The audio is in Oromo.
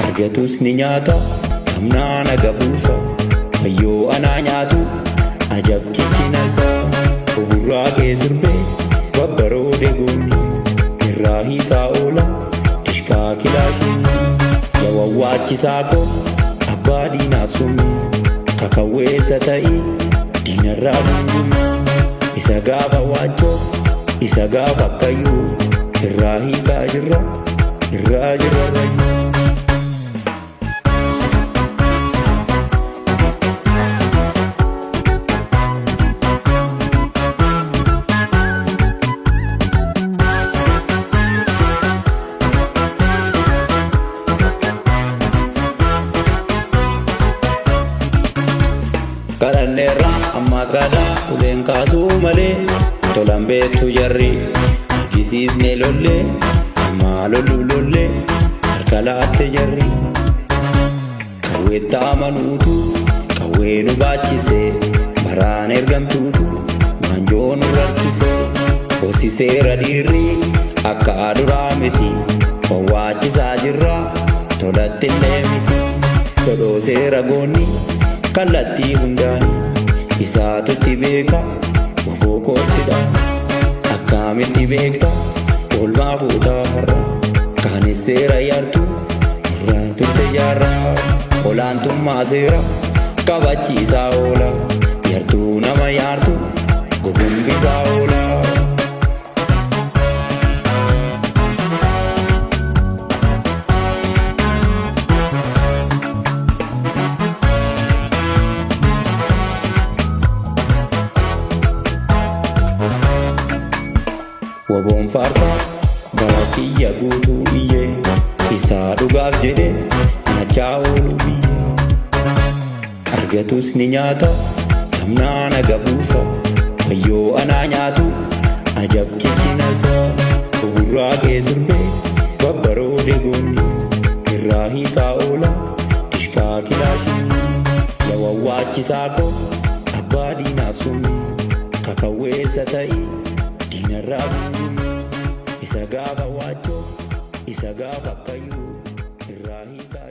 Argatus ni nyaata dhabnaa naga buusa. Wayyoo anaa nyaatu ajab ciccinasa. Oburraa kee sirbee babbaroode goonni. Irraa hiikaa oola dishqaa kilaashinni. Yawawwaachisaa koo abbaa diinaaf summi. Kakawweessa ta'ii diinarraa gungumi. Isa gaafa waachoo isa gaafa akkayyuu. Irraa hiikaa jirra irraa jirra rayyuu. Kadhanneerra amma kadhaa uleen kaasuu malee tolan beektu jarri argisiisne lollee amma lollu lollee harka laatte jarri. Qawweetta amanuutu qawwee nu baachise baraan ergamtuutu waanjoo nu rakkise. Horsiiseera dhiirri akka duraa miti wawwaachisaa jirra tolatti illee miti. Dhodhooseera goonni kallattii hundaani isaatutti beeka waboo koottidhaan. Akkamitti beekta oolmaa fuutaa har'a kaanis seera yaartu irraa turte jaarraa. Olaantummaa seera kabachiisaa oola yartuu nama yaartu gogombisaa oola. Waboon faarsaa bara kiyya guutuu iyyee isaa dhugaaf jedhe nyaachaa oolu biyyee. Argatus ni nyaata dhabnaa naga buusa wayyoo anaa nyaatu ajab ciccinasa. Oburraa kee sirbee babbaroode goonni irraa hiikaa oola dishqaa kilaashinni. Yawawwaachisaa koo abbaa diinaaf summi kakawweessa ta'ii diinarraa gungumi. Isa gaafa waachoo isa gaafa akkayyuu irraa hiikaa.